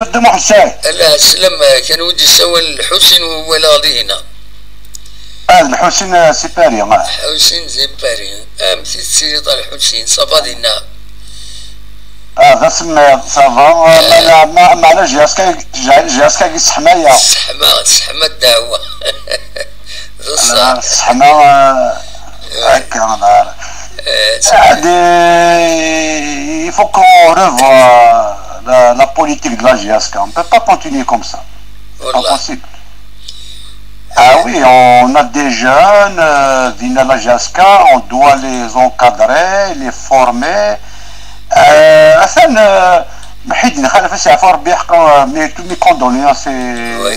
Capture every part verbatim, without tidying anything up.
Dda Muḥend Saɛid. Ala, sslam, kan wi d-yessawal Lḥusin u walaɣ dihin. Ah, d Lḥusin, ah, si Paris, ah. Lḥusin si Paris. Amek i tettiliḍ a Lḥusin? Ça va dinna? Ah, d asemmiḍ, ça va. Ah, ma, ma, ma, ma, la J S K, J-, J S K-agi sseḥma-yaɣ. Sseḥma, sseḥma ddeɛwa. D ṣṣeḥ. Ah, sseḥma, ah, akka, ah. Eh, c'est vrai. Ah, des, il faut qu'on revoie la, la politique de la J S K. On ne peut pas continuer comme ça. C'est pas possible. Ah oui, on a des jeunes, euh, viennent à la J S K, on doit les encadrer, les former. Euh, atan, euh, Mḥiddin Xalaf, ad s-yeɛfu Rebbi, ḥeqqa, euh, mes, toutes mes condoléances, euh,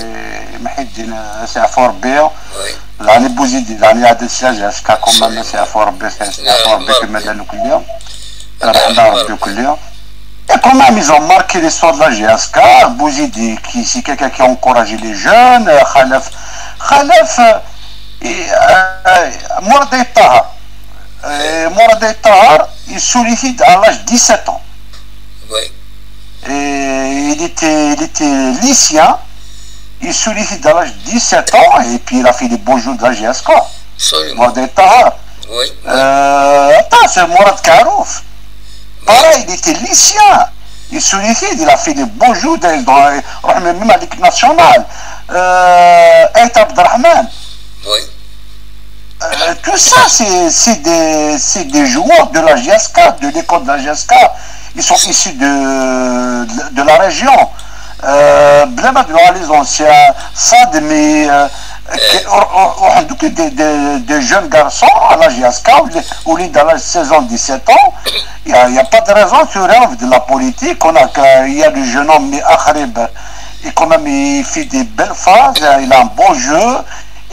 Mḥiddin, euh, ad s-yeɛfu Rebbi. Oui. Lani Bouzidi, lani Adel Siaja, c'est quand même, c'est un fort B, c'est un fort B que Madame Nucléaire. Rahma Nucléaire. Et quand même, ils ont marqué l'histoire de la J S K. Bouzidi, qui, c'est quelqu'un qui a encouragé les jeunes. Euh, Khalaf, Khalaf, euh, et, euh, Mourad Tahar. Euh, Mourad Tahar, il sollicite à l'âge de dix-sept ans. Oui. Et il était, il était lycéen. Il sollicite à l'âge de dix-sept ans et puis il a fait des beaux jours de la J S K. Absolument. Mourad Tahar. Oui, oui. Euh, attends, c'est Mourad Karouf. Oui. Pareil, il était lycéen. Il sollicite, il a fait des beaux jours dans, dans, même à l'équipe nationale. Euh, Ait Abderrahmane. Oui. Euh, tout ça, c'est, c'est des, c'est des joueurs de la J S K, de l'école de la J S K. Ils sont issus de, de, de la région. Euh, بلا ما نروحو les anciens, Sadmi, euh, que-, و-, و-, وعندك des, des, des jeunes garçons à la J S K, وليد à l'âge de seize ans, dix-sept ans. Il y a, il y a pas de raison de se rêve de la politique. On a que, il y a le jeune homme, mais Akhrib, et quand même, il fait des belles phases, il a un beau jeu.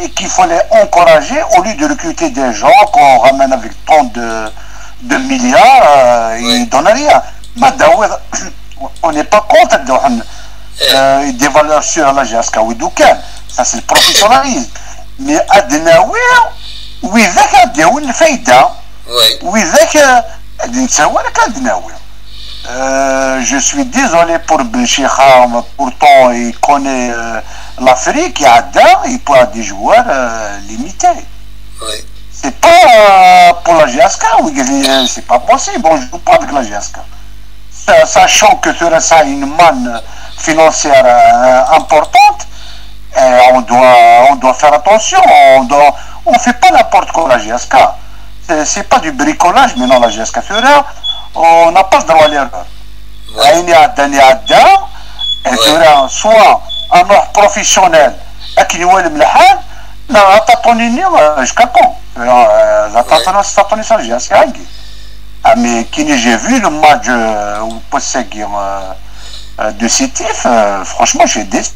Et qu'il faut les encourager au lieu de recruter des gens qu'on ramène avec tant de, de milliards, euh, ils donnent rien. Ma Daoud, on n'est pas contre de, euh, des valeurs sur la J S K, oui, d'aucun. Ça, c'est le professionnalisme. Mais Adnaoui, oui, avec Adnaoui, le faïda. Oui. Oui, avec, euh, Adnaoui. Euh, je suis désolé pour Belchicha, pourtant il connaît, euh, l'Afrique, il y a des, il peut avoir des joueurs, euh, limités. Oui. C'est pas, euh, pour la J S K, oui, euh, c'est pas possible, on joue pas avec la J S K. Sa-, sachant que ça a une manne financière, euh, importante, euh, on doit, on doit faire attention, on doit, on fait pas n'importe quoi la J S K. C'est, c'est pas du bricolage, mais non, la J S K, on n'a pas le droit à l'erreur. Ouais. Ayen iɛeddan, iɛedda, et tura, soit un ordre professionnel, akken iwulem lḥal, neɣ aṭaṭuni-nni, euh, jusqu'à quand? Euh, la tâtonneuse, tâtonneuse, ça, j'ai assez. Ah, mais quand j'ai vu le match, euh, au poste, euh, euh, de Sétif, euh, franchement, j'ai déçu.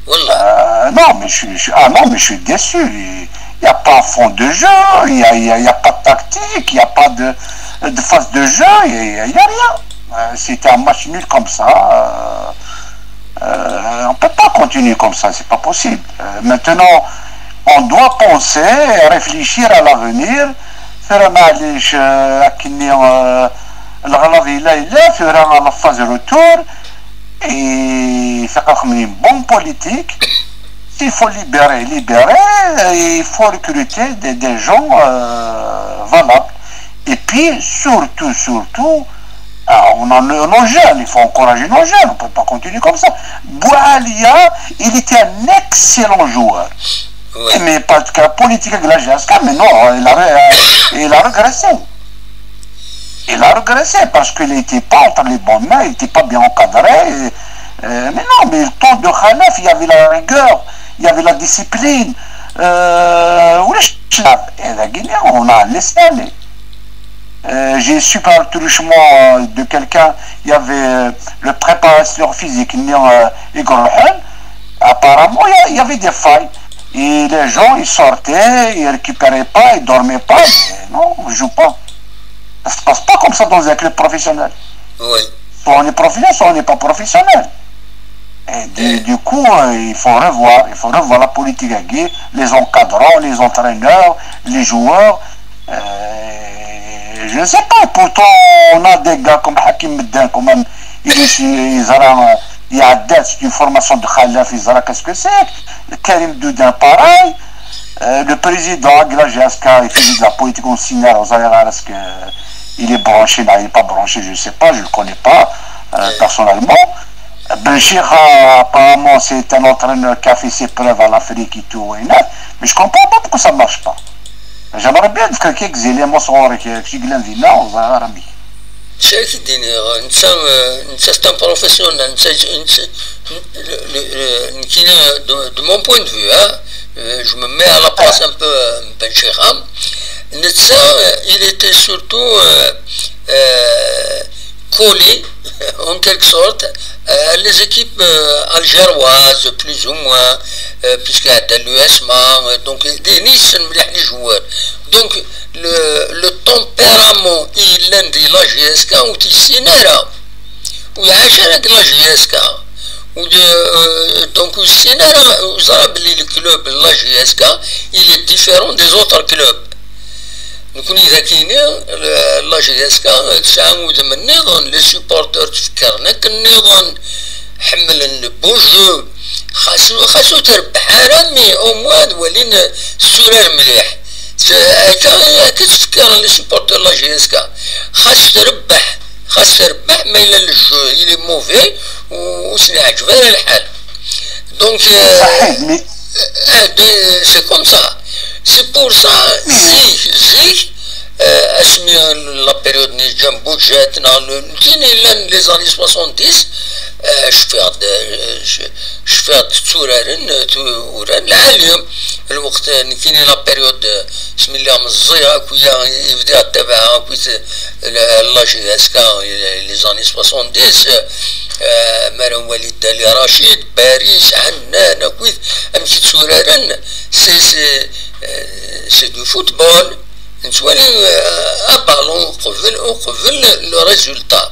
Wallah. Euh, non, mais je suis, je suis- ah non, mais je suis déçu. Il n'y a pas un fond de jeu, il n'y a, il y a- il y a pas de tactique, il n'y a pas de, de phase de jeu, il n'y a, il y a rien. Euh, c'était un match nul comme ça. Euh, euh, on ne peut pas continuer comme ça, c'est pas possible. Euh, maintenant, on doit penser et réfléchir à l'avenir. Tura, maɛlic, euh, akken, euh, leɣlaḍ yella, yella, tura, la phase retour. Et c'est quand même une bonne politique. S'il faut libérer, libérer, il faut recruter des, des gens, euh, valables. Et puis, surtout, surtout, ah, on a nos, nos jeunes, il faut encourager nos jeunes, on ne peut pas continuer comme ça. Boualia, il était un excellent joueur. Oui. Mais parce que la politique de la J S K, mais non, il a, il a régressé. Il a régressé parce qu'il n'était pas entre les bonnes mains, il n'était pas bien encadré. Et, euh, mais non, mais le temps de Khalaf, il y avait la rigueur, il y avait la discipline. Euh, ولاش تلعب؟ Et la Guinée, on a laissé aller. Euh, j'ai su par le truchement, euh, de quelqu'un, il y avait, euh, le préparateur physique, euh, Igor Ruhel. Apparemment, il y a- il y avait des failles. Et les gens, ils sortaient, ils récupéraient pas, ils dormaient pas. Mais non, on joue pas. Ça se passe pas comme ça dans un club professionnel. Oui. Soit on est professionnel, soit on n'est pas professionnel. Et du, du coup, euh, il faut revoir, il faut revoir la politique avec les encadrants, les entraîneurs, les joueurs. Euh, je ne sais pas, pourtant on a des gars comme Hakim Medin, quand même, Yeẓra, yeɛdda, c'est une formation de xalaf, yeẓra qu'est-ce que c'est. Karim Doudin, pareil. Euh, le président de la G S K, il faisait de la politique en Sinaï, vous allez voir, est-ce que il est branché, non, il n'est pas branché, je ne sais pas, je ne le connais pas euh, personnellement. Ben Chikha, apparemment, c'est un entraîneur qui a fait ses preuves à l'Afrique et tout, mais je ne comprends pas pourquoi ça ne marche pas. J'aimerais bien que quelques éléments sont réglés, que je gagne, non, on va ramener. Chez Kidini, c'est un professionnel, de, de mon point de vue, hein, je me mets à la place un peu de Ben Chikha. Netta, il était surtout euh, euh, collé en quelque sorte euh, les équipes euh, algéroises, plus ou moins, euh, puisqu'il y a l'U S M A, euh, donc des Nice, les joueurs. Donc le, le tempérament, il est de la G S K ou de Sinera, ou il y a de la G S K. Donc, le club, la G S K, il est différent des autres clubs. Donc, on a la G S K, les supporters, les supporters, حملن le beau jeu. خاصو خاصو تربح حرام، mais au moins ولين سورير مليح. هكا هكا تفكر les supporters la G S K. خاص تربح، خاص تربح، ما الا le jeu il est mauvais وسنعجب الحال. Donc euh, c'est comme ça. C'est pour ça زيك زيك اسمي la période ني جنبو جاتنا نتيني لان les années soixante-dix. شفيغ شفيغ تتورارن توران العالم. الوقت نتيني la période سمي لها مزية كويا يبدا تبعها كويس la G S K les années soixante-dix. مالا وليد دالي رشيد باريس عنان كويس امشي تسورارن. C'est c'est c'est du football. نتولي ابالون قبل وقبل le résultat.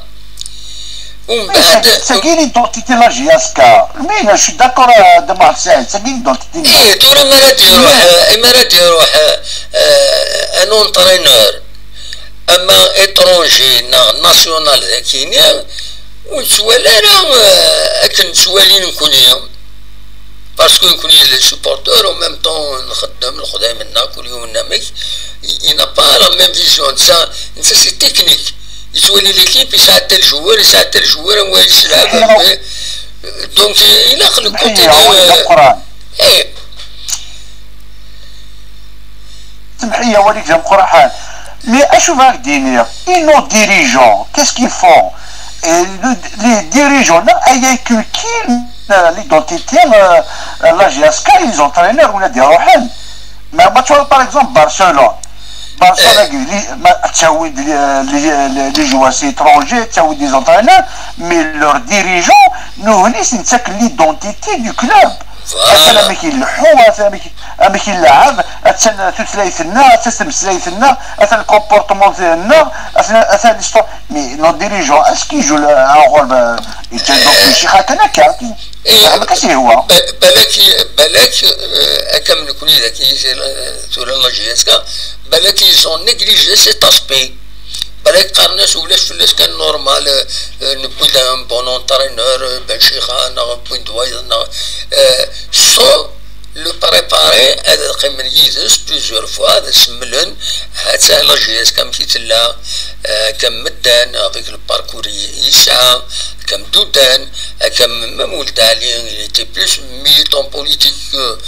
ومن بعد c'est l'identité la G S K. Mais je suis d'accord de Marseille, c'est l'identité. ايه دور ما راه يروح، ما راه يروح un entraîneur اما étranger ناغ national ذاكيني ونتولى راه اكن نتوالي نكوني. Parce que نكون les supporters en même temps نخدم الخداي منا كل يوم نامك. Il n'a pas la même vision. نتا نتا c'est technique. يتولي l'équipe يساعد حتى الجوار يساعد حتى الجوار هو يسلعب. Donc il a le côté ايه. سمحية وليك جا مقرحان. Mais اشوف هاك دينير et nos dirigeants, qu'est-ce qu'ils font? Les dirigeants لا اي كو كي l'identité la G S K les entraîneurs ولا دي روحان. ما ما تشوف par exemple Barcelone. Barcelone تساوي les joueurs étrangers, تساوي des entraîneurs, mais leurs dirigeants نوهنيس نتاك l'identité du club. مثلا ما كيلحو مثلا ما كي اما كاين لعاب اتسنى تسلايتنا اتسمسلايتنا اتى الكومبورتمون ديالنا اتى اتى ليستوار. Mais nos dirigeants, est-ce qu'ils jouent un rôle يتجنبوا في شي حاجه كان كان ما كاش هو. بالك بالك اكم نكون اذا كي ثورة la G S K بالك ils ont négligé cet aspect. بالك قارناس ولاش فلاش كان normal نبوي un bon entraîneur بن شيخان نبوي دوايض sans le préparer. هذا قيم من يدس plusieurs fois هذا سملن حتى la G S K كم كي تلا كم مدان avec le parcours يسعى كم دودان كم même ولد علي il était plus militant politique que,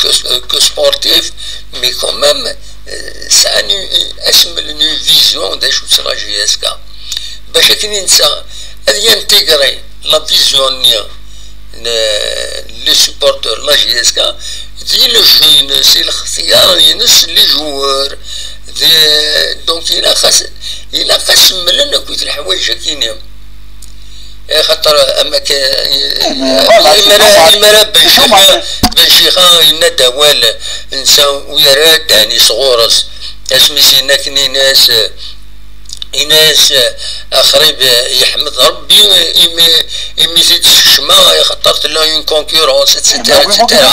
que, que sportif. Mais quand même ça اسملن une vision de la G S K. باش كي ننسى هذه intégrer la vision نيا les supporters la G S K دي le jeu ينس الاختيار ينس les joueurs دي. Donc il a خاص il a خاص ملنا كويت الحوايج كينيا. خاطر اما كان المرا المرا بن شيخا بن شيخا ينادى وال انسان ويراد يعني صغورس اسمي سينا كني ناس Inès, axrib yeḥmed Rebbi imi imi t-id-sekcmeɣ, axaṭer tella une concurrence, et cetera, et cetera.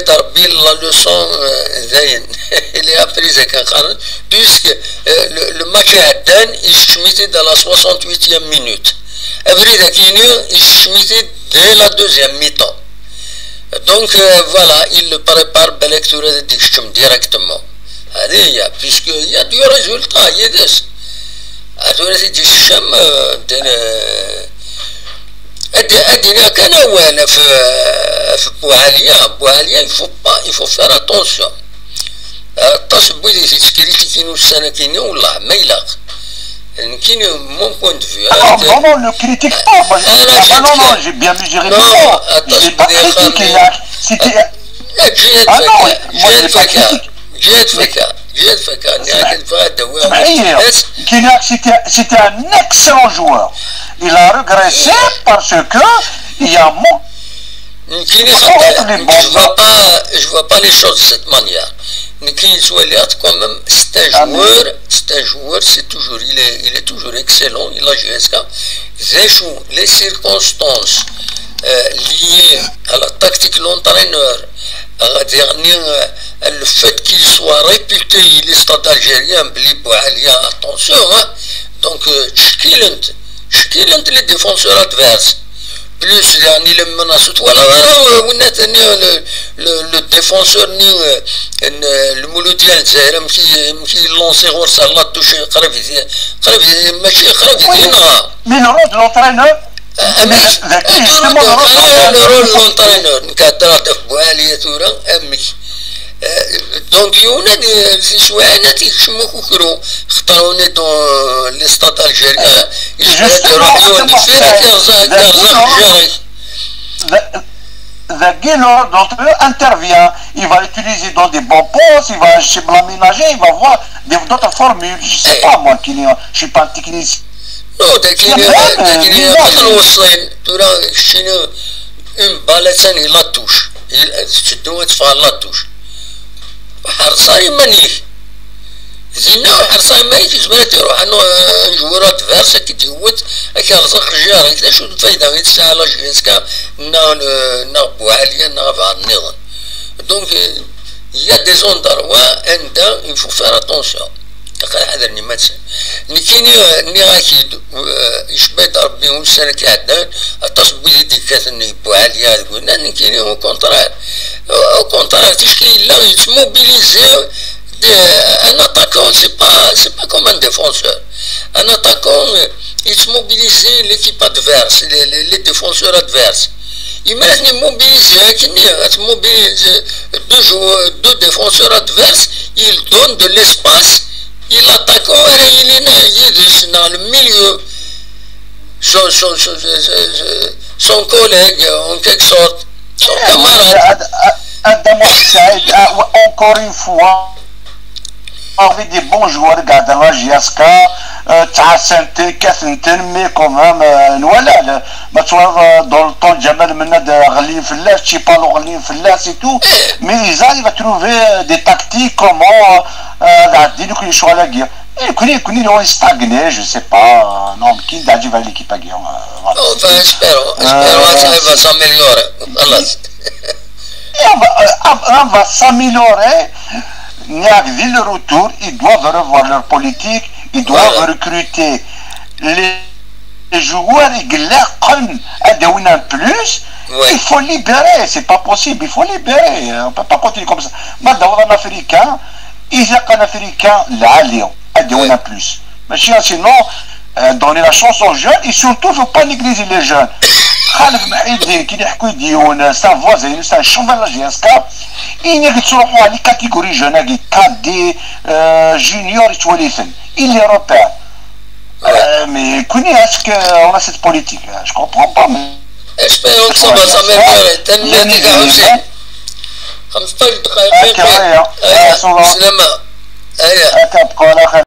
Yeswa-d Rebbi la leçon, euh, dayen. Il est appris akken qqaren, puisque, euh, le, le match iɛeddan, yekcem-it-id à la soixante-huitième minute. Abrid akini, yekcem-it-id dès la deuxième mi-temps. Donc, euh, voilà, il le prépare, balak tura ad d-ikcem directement. Hadi hiya, puisque il y a du résultat, yid-s. Ah, tura t-id-yekcem, euh, d-, euh, ad, ad d-iniɣ kan awal ɣef, ɣef Buɛaliya. Buɛaliya, il faut pas, il faut faire attention. Aṭas n wid i t-yettkritikun ussan-agi-nni, wellah, ma ilaq. Nekkini, mon point de vue, Ah, non, non, ne critique pas. Moi, je- Ah, non, ah, je- non, non, non, je- j'ai bien mesuré Non, mon mot. attends, Je n'ai je pas voudrais critiqué. ramener- Là. C'était- Eh, ǧǧiɣ-d Ah, non, faka, moi, je ǧǧiɣ-d n'ai pas faka, critiqué. ǧǧiɣ-d faka, ǧǧiɣ-d faka, nniɣ-ak ad awiɣ Sameḥ-iyi. ass. Kiniak, c'était c'était un excellent joueur. Il a régressé parce que il y a mon- Nekkini, Oh, xaṭer, les je bons. vois pas, je vois pas les choses de cette manière. Nekkini, ttwaliɣ-t quand même, c'est un Ah, mais- joueur, c'est un joueur, c'est toujours, il est, il est toujours excellent, il a joué jusqu'à. D acu, les circonstances, euh, liées à la tactique de l'entraîneur, euh, ɣad yerni, euh, le fait qu'il soit réputé, il est stade algérien, belli Buɛaliya, attention, hein. Donc, euh, ttcekkilen-t, ttcekkilen-t les défenseurs adverses. Plus, يعني, les menaces, voilà, voilà, euh, winna, euh, le, le, le défenseur-nni, euh, n, euh, Lmuludya n Lezzayer, amek i, amek i lancer ɣur-s la touche, qrib, qrib, mačči qrib, Oui, yenɣa. Mais le rôle de l'entraîneur, Amek? Dagi, Eh, justement, le le rôle rôle, de le rôle de l'entraîneur. L'entraîneur, nekk heddreɣ ɣef Buɛaliya tura, amek? Eh, donc, yiwen ad, si cwiɛ ad yekcem ukukru, xaṭer on est dans le stade algérien, yezmer ad Justement, iruḥ yiwen justement, deffir, ad yerẓ, ad dagi, yerẓ le rôle- aqejjar-ik. Dagi, le rôle de l'entraîneur intervient. Il va l'utiliser dans des bons postes, il va essayer de l'aménager, il va voir des- d'autres formules. Je sais pas, moi, qui n'est- je suis pas un technicien. Non, dagi, Mais, dagi, mais, ma mais, tewṣel, tura keččini, une balle attan i la touche. I, tetteddu ad teffeɣ la touche. Ḥerṣ iman-ik. Dinna, ḥerṣ iman-ik, yezmer ad iruḥ, un, un joueur adverse, ad k-id-yewwet, ad k-yerẓ aqejjar-ik. D acu n lfayda i tesɛa la J S K, neɣ, neɣ Buɛaliya, neɣ bɛaḍ nniḍen? Donc, euh, il y a des endroits anda il faut faire attention. Aql-aɣ ḥadren iman-nsen. Nekkini, euh, nniɣ-ak-id, euh, icba-d Rebbi ussan-agi iɛeddan, aṭas n wid i d-yekkaten i Buɛaliya deg winna, nekkini, au contraire. Au contraire, ticki yella yettmobiliser de, un attaquant, c'est pas, c'est pas comme un défenseur. Un attaquant, euh, yettmobiliser l'équipe adverse, les, les, les défenseurs adverses. Imagine mobiliser, hein, qui n'est, euh, mobiliser deux joueurs, deux défenseurs adverses, il donne de l'espace, il attaque, il est dans le milieu. Son, son, son, son, son collègue, en quelque sorte, son camarade. Adam Saïd, encore une fois, avec des bons joueurs, regarde la J S K, euh, ttɛassan-ten, kkaten-ten, mais quand même, euh, voilà, le, ma tu vois, euh, dans le temps, Jamal Mennad, euh, ɣellin fell-as, Tchipalo ɣellin fell-as et tout, mais ils arrivent à trouver, euh, des tactiques, comment, euh, euh, ad ɛeddin akk lecɣal-agi. يكون يكون يستاغني، جو سي با. نو كي داجي فالي كي باكي. Enfin, espérons, espérons que ça va s'améliorer. خلاص. Et on va, euh, on va s'améliorer. Il y a le retour, ils doivent revoir leur politique, ils doivent Voilà. Recruter les joueurs. يقلقن اداونا بلوس. Ouais. Il faut libérer, c'est pas possible, il faut libérer, on peut pas continuer comme ça. ما دور un africain, il y a un africain, là, اداونا بلوس. ماشي sinon, euh, donner la chance aux jeunes et surtout, faut pas négliger les jeunes. خالد محي الدين كي نحكوا يديون، c'est un voisin, c'est un champion de la G S K. Il y a des catégories jeunes, des cadets, euh, juniors, et tout les. Il les repère. Euh, mais كوني, est-ce qu'on a cette politique? Je comprends pas. Mais Espérons que ça va s'améliorer. تنميتك يا حسين. خمسطاش دقيقة. هكا هي. أيا، صورة. سلامة. أيا. هكا بقى على خير.